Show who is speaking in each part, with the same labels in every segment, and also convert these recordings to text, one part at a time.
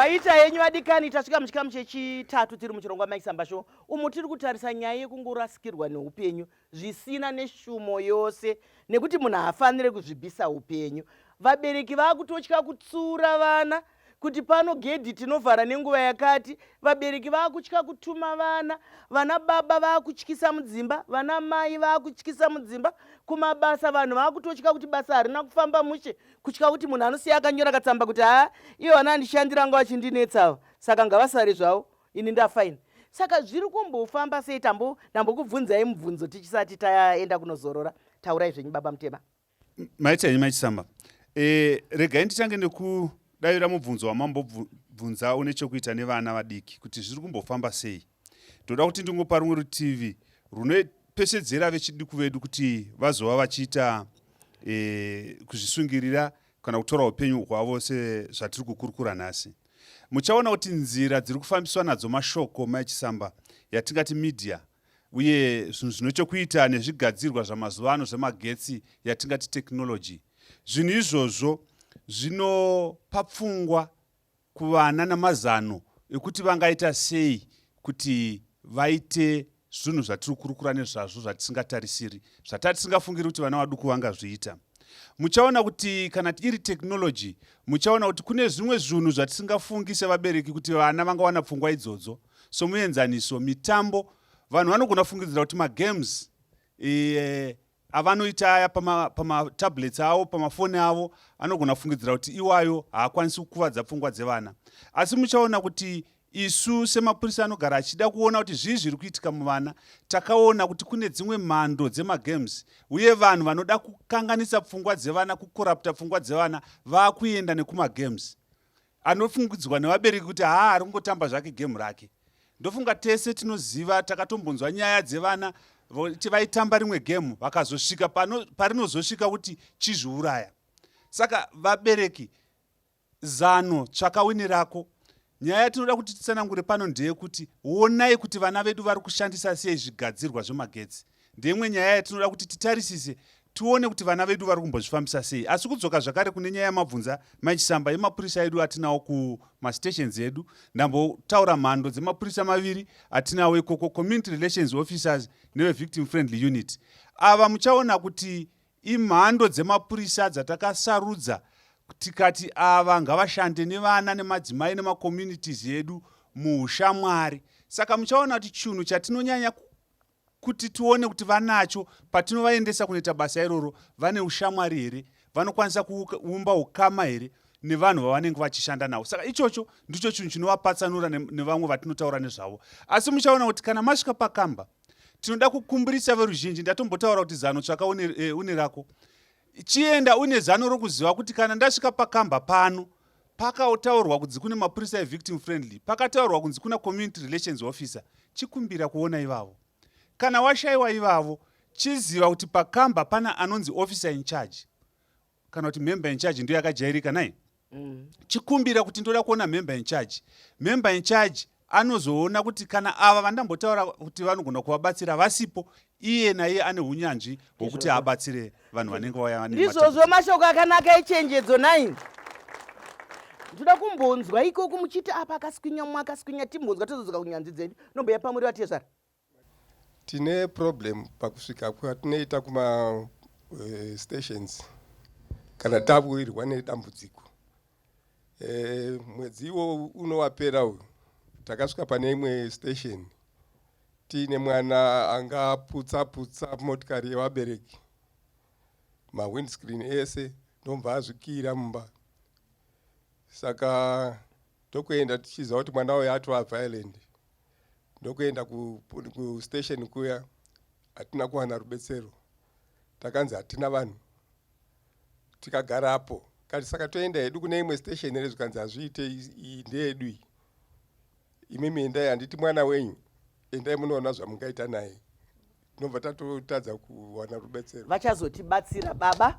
Speaker 1: Maita henyu vadikani, tasvika muchikamu chechitatu tiri muchirongwa Mike Samba Show umo tiri kutarisa nyaya yekungorasikirwa neupenyu zvisina neshumo yose nekuti munhu haafanire kuzvibvisa upenyu. Vabereki vakutotya kutsiura vana kuti pano gedhi tinovhara nenguva yakati. Vabereki vakutya kutuma vana, vana baba vakutyisa mudzimba, vana mai vakutyisa mudzimba, kumabasa vanhu vakutotya kuti basa harina kufamba mushe, kutya kuti munhu anosiya akanyora katsamba kuti haa ivo vana andishandira anga vachindinetsa ava saka ngavasare zvavo ini ndafaini. Saka zviri kumbofamba sei? Tambo ndambokubvunzai mubvunzo tichisati taenda kunozorora. Taurai zvenyu baba Mutema.
Speaker 2: Maita henyu maChisamba. E, regai nditange nekudavira mubvunzo wamambobvunza une chekuita nevana vadiki kuti zviri kumbofamba sei. Ndoda kuti ndingopa rumwe rutivi runopesvedzera vechiduku vedu kuti vazova vachiita e, kuzvisungirira kana kutora upenyu hwavo sezvatiri kukurukura nhasi. Muchaona kuti nzira dziri kufambiswa nadzo mashoko maichisamba yatingati media uye zvinhu zvine chokuita nezvigadzirwa zvamazuva ano zvemagetsi yatingati technology zvinhu izvozvo zvinopa pfungwa kuvana namazano ekuti vangaita sei kuti vaite zvinhu zvatiri kukurukura nezvazvo zvatisingatarisiri zvatatisingafungiri kuti vana vaduku vangazviita. Muchaona kuti kana iri technology muchaona kuti kune zvimwe zvinhu zvatisingafungi sevabereki kuti vana vangawana pfungwa idzodzo. Somuenzaniso, mitambo, vanhu vanogona kufungidzira kuti magames e, avanoita aya pamatablets pama avo pamafoni avo anogona kufungidzira kuti iwayo haakwanisi kukuvadza pfungwa dzevana. Asi muchaona kuti isu semapurisa anogara achida kuona kuti zvii zviri kuitika muvana, takaona kuti kune dzimwe mhando dzemagames uye vanhu vanoda kukanganisa pfungwa dzevana, kukorapta pfungwa dzevana vakuenda nekumagames anofungidzwa nevabereki kuti haa ari kungotamba zvake gemu rake. Ndofunga tese tinoziva, takatombonzwa nyaya dzevana kuti vaitamba rimwe gemu vakazosvika parinozosvika kuti chizviuraya. Saka vabereki, zano tsvaka wini rako. Nyaya yatinoda kuti titsanangure pano ndeyekuti onai kuti vana vedu vari kushandisa sei zvigadzirwa zvemagetsi. Ndeimwe nyaya yatinoda kuti titarisise tione kuti vana vedu vari kumbozvifambisa sei. Asi kudzoka zvakare kune nyaya yamabvunza Mai Chisamba yemapurisa edu atinawo kumastations edu, ndambotaura mhando dzemapurisa maviri atinawo ikoko, community relations officers nevevictim friendly unit. Ava muchaona kuti imhando dzemapurisa dzatakasarudza tikati ava ngavashande nevana nemadzimai nemacommunities edu muushamwari. Saka muchaona kuti chinhu chatinonyanya kuti tione kuti vanacho patinovaendesa kunoita basa iroro, vane ushamwari here, vanokwanisa kuumba ukama here nevanhu vavanenge vachishanda navo. Saka ichocho ndicho chinhu chinovapatsanura nevamwe vatinotaura nezvavo. Asi muchaona kuti kana masvika pakamba, tinoda kukumbirisa veruzhinji, ndatombotaura kuti zano tsvaka une, e, une rako. Chienda une zano rokuziva kuti kana ndasvika pakamba pano, pakataurwa kunzi kune mapurisa evictim friendly, pakataurwa kunzi kuna community relations officer, chikumbira kuona ivavo. Kana washaiwa ivavo, chiziva kuti pakamba pana anonzi officer in charge kana kuti member in charge, ndiyo yakajairika nai. Chikumbira kuti ndoda kuona member in charge. Member in charge anozoona kuti kana ava vandambotaura kuti vanogona kuvabatsira vasipo, iye naiye ane unyanzvi hwokuti abatsire vanhu vanenge vauya.
Speaker 1: Ndizvozvo, mashoko akanaka echenjedzo nai. Ndoda kumbonzwa ikoko muchiti apa akaswinya mumwe akaswinya, timbonzwa tozodzoka kunyanzvi dzedu. Nomboya pamuri vatezvara.
Speaker 3: Tine problem pakusvika kwatinoita kuma stations kana tawirwa nedambudziko. Mwedzi iwo unowapera uyu takasvika pane imwe station tiine mwana anga putsa putsa motikari yevabereki, mawindscreen ese, ndomva azvikira mumba. Saka tokuenda tichiziva kuti mwana uyu atova violent, ndokuenda kustation kuya, hatina kuwana rubetsero, takanzi hatina vanhu, tikagarapo kati saka toenda hedu kune imwe station here? Zvikanzi hazviite, iyi ndeyedu iyi, imimi endai, handiti mwana wenyu, endai munoona zvamungaita naye. Tinobva tatotadza kuwana rubetsero.
Speaker 1: Vachazotibatsira baba,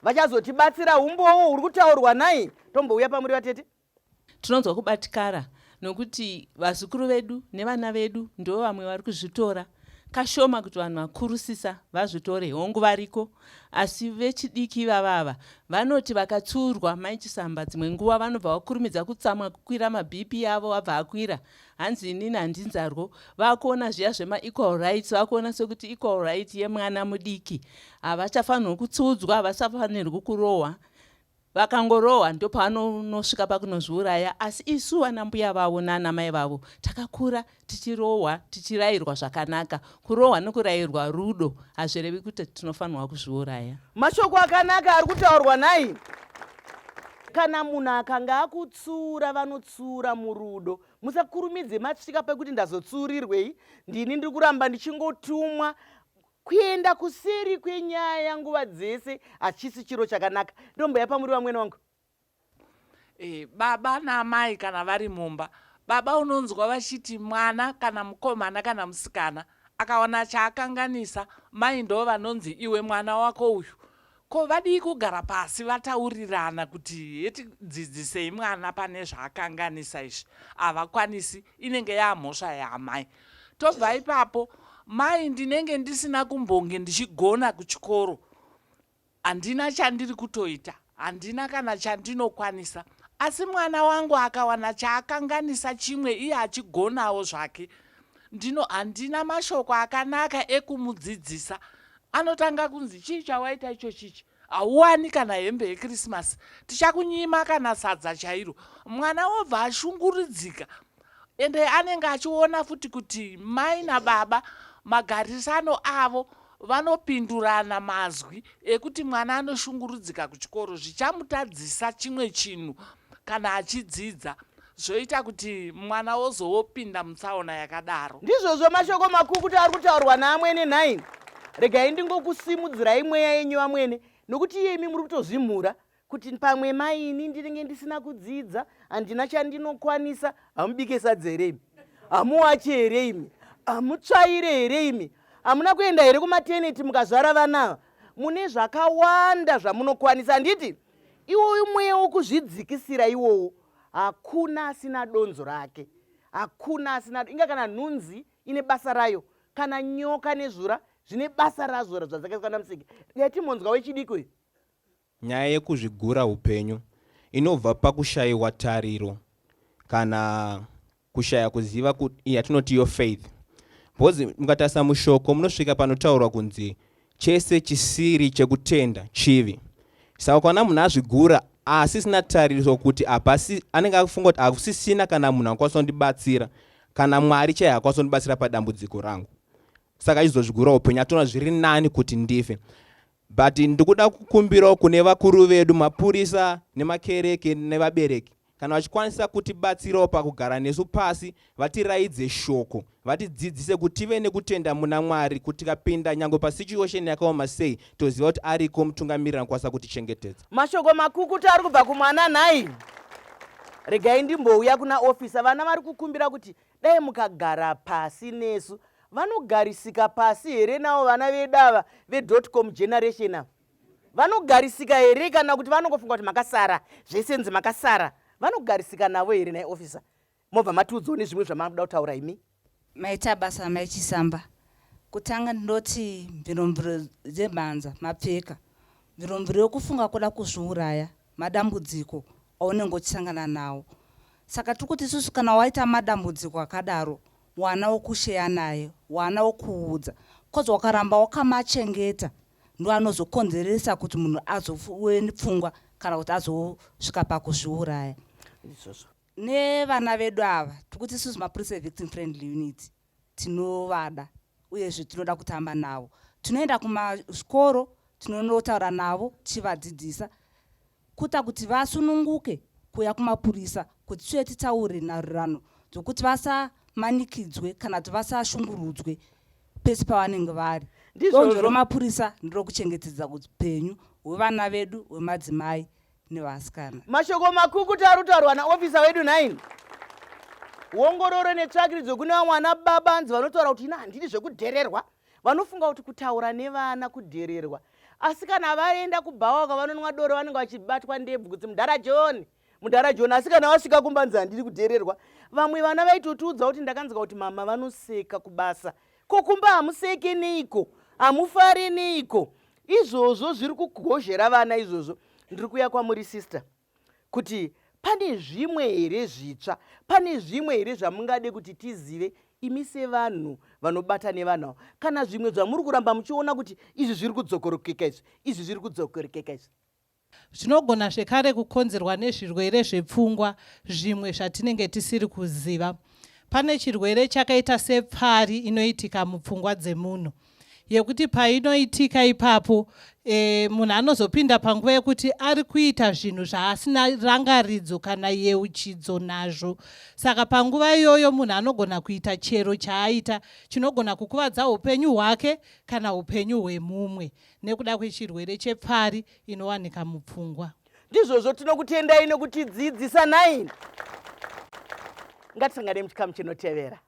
Speaker 1: vachazotibatsira. Umbowo huri kutaurwa nai, tombouya pamuri vatete.
Speaker 4: Tinonzwa kubatikara nokuti vazukuru vedu nevana vedu ndo vamwe vari kuzvitora. Kashoma kuti vanhu vakurusisa vazvitore, hongu variko, asi vechidiki ivava ava vanoti vakatsiurwa Mai Chisamba dzimwe nguva vanobva vakurumidza kutsamwa kukwira maBP avo abva akwira. Hanzi inini handinzarwo. Vakuona zviya zvemaequal rights, vakuona sekuti equal right yemwana mudiki havachafanirwi kutsiudzwa, havachafanirwi kurohwa. Vakangorohwa ndopavanonosvika pakunozviuraya asi isu vana mbuya vavo nana mai vavo takakura tichirohwa tichirairwa zvakanaka. Kurohwa nekurairwa rudo hazvirevi kuti tinofanirwa kuzviuraya.
Speaker 1: Mashoko akanaka ari kutaurwa nhai. Kana munhu akanga akutsiura vanotsiura murudo. Musakurumidze masvika pekuti ndazotsiurirwei ndini ndiri kuramba ndichingotumwa. Kuenda kuseri kwenyaya nguva dzese hachisi chiro chakanaka. Ndomboya pamuri vamwene wangu.
Speaker 5: E, baba naamai kana vari mumba, baba unonzwa vachiti mwana kana mukomana kana musikana akawana chaakanganisa, mai ndo vanonzi iwe mwana wako uyu. Ko vadii kugara pasi vataurirana kuti hetidzidzisei mwana pane zvaakanganisa izvi? Havakwanisi, inenge yaamhosva yaamai. Tobva ipapo, mai ndinenge ndisina kumbonge ndichigona kuchikoro, handina chandiri kutoita, handina kana chandinokwanisa. Asi mwana wangu akawana chaakanganisa chimwe iye achigonawo zvake, ndino handina mashoko akanaka ekumudzidzisa. Anotanga kunzi chii chawaita ichochichi? Hauwani kana hembe yekirisimasi, tichakunyima kana sadza chairo. Mwana wobva ashungurudzika ende anenge achiona futi kuti mai nababa magarisano avo vanopindurana mazwi ekuti mwana anoshungurudzika kuchikoro zvichamutadzisa chimwe chinhu kana achidzidza zvoita kuti mwana ozowopinda mutsaona yakadaro.
Speaker 1: Ndizvozvo mashoko makukutu ari kutaurwa naamwene nhai. Regai ndingokusimudzirai mweya yenyu amwene nokuti iyemi muri kutozvimhura kuti pamwe mai ini ndinenge ndisina kudzidza handina chandinokwanisa. Hamubike sadza here imi? Hamuwache here imi? Hamutsvaire here imi? Hamuna kuenda here kumateneti mukazvara vana ava? Mune zvakawanda zvamunokwanisa handiti? Iwoyu mweya wokuzvidzikisira iwowo hakuna asina donzo rake. Hakuna asina inga kana nhunzi ine basa rayo, kana nyoka nezvura zvine basa razvo zvadzakaiswa naMusiki. Regai timbonzwa wechidiki uyu.
Speaker 6: Nyaya yekuzvigura hupenyu inobva pakushaiwa tariro kana kushaya kuziva yatinoti iyo faith because mukatarisa mushoko munosvika panotaurwa kunzi chese chisiri chekutenda chivi saka kana munhu azvigura asisina tariro kuti hapasi anenge akufunga kuti hakusisina kana munhu akwanisa kundibatsira kana mwari chaiye akwanisa kundibatsira padambudziko rangu saka achizozvigura upenyu atoona zviri nani kuti ndife but ndikuda kukumbirawo kune vakuru vedu mapurisa nemakereke nevabereki kana vachikwanisa kutibatsirawo pakugara nesu pasi vatiraidze shoko vatidzidzise kuti tive nekutenda muna Mwari kuti tikapinda nyangwe pasituation yakaoma sei toziva kuti ariko mutungamiriri anokwanisa kutichengetedza.
Speaker 1: Mashoko makukutu ari kubva kumwana nhai. Regai ndimbouya kuna officer vana vari kukumbira kuti dai mukagara pasi nesu. Vanogarisika pasi here navo vana vedu ava vedotcom generation ava? Vanogarisika here kana kuti vanongofunga kuti makasara zvese nzi makasara? Vanogarisika navo here nhai officer? Mobva matiudzawo nezvimwe zvamakuda kutaura imi.
Speaker 7: Maita basa mai Chisamba. Kutanga ndinoti mviromviro dzemhanza mapfeka. Mviromviro yokufunga kuda kuzviuraya madambudziko aunenge uchisangana nawo. Saka tiri kuti isusu kana waita madambudziko akadaro wana wokusheya naye, wana wokuudza coz wakaramba wakamachengeta ndoanozokonzeresa kuti munhu azowe nepfungwa kana kuti azosvika pakuzviuraya.
Speaker 1: Izvozvo.
Speaker 7: Nevana vedu ava tikuti isusu mapurisa evictim friendly unit tinovada uyezve tinoda kutamba navo. Tinoenda kumazvikoro tinonotaura navo tichivadzidzisa kuita kuti vasununguke kuuya kumapurisa kuti tiuye titaure nhaurirano dzokuti vasamanikidzwe kana kuti vasashungurudzwe pese pavanenge vari. Donzvo romapurisa nderokuchengetedza upenyu hwevana vedu, hwemadzimai nevasikana.
Speaker 1: Mashoko makukutu ari kutaurwa naofisa wedu nhaini. Wongororo netsvakiridzo kune vamwe vana baba hanzi vanotaura kuti ini handidi zvekudhererwa. Vanofunga kuti kutaura nevana kudhererwa. Asi kana vaenda kubhawa kwavanonwa doro vanenge vachibatwa ndebvu kuti mudhara John, mudhara John. Asi kana vasvika kumba hanzi handidi kudhererwa. Vamwe vana vaitotiudza kuti ndakanzwa kuti mama vanoseka kubasa. Ko kumba hamuseke neiko? Hamufari neiko? Izvozvo zviri kugozhera vana izvozvo. Ndiri kuuya kwamuri sister kuti pane zvimwe here zvitsva, pane zvimwe here zvamungade kuti tizive imi sevanhu vanobata nevanhu ava, kana zvimwe zvamuri kuramba muchiona kuti izvi zviri kudzokorokeka izvi, izvi zviri kudzokorokeka izvi.
Speaker 8: Zvinogona zvekare kukonzerwa nezvirwere zvepfungwa zvimwe zvatinenge tisiri kuziva. Pane chirwere chakaita sepfari inoitika mupfungwa dzemunhu yekuti painoitika ipapo e, munhu anozopinda panguva yekuti ari kuita zvinhu zvaasina rangaridzo kana yeuchidzo nazvo. Saka panguva iyoyo munhu anogona kuita chero chaaita chinogona kukuvadza upenyu hwake kana upenyu hwemumwe nekuda kwechirwere chepfari inowanika mupfungwa.
Speaker 1: Ndizvozvo, tinokutendai nekutidzidzisa. Nine, ngatisangane muchikamu chinotevera.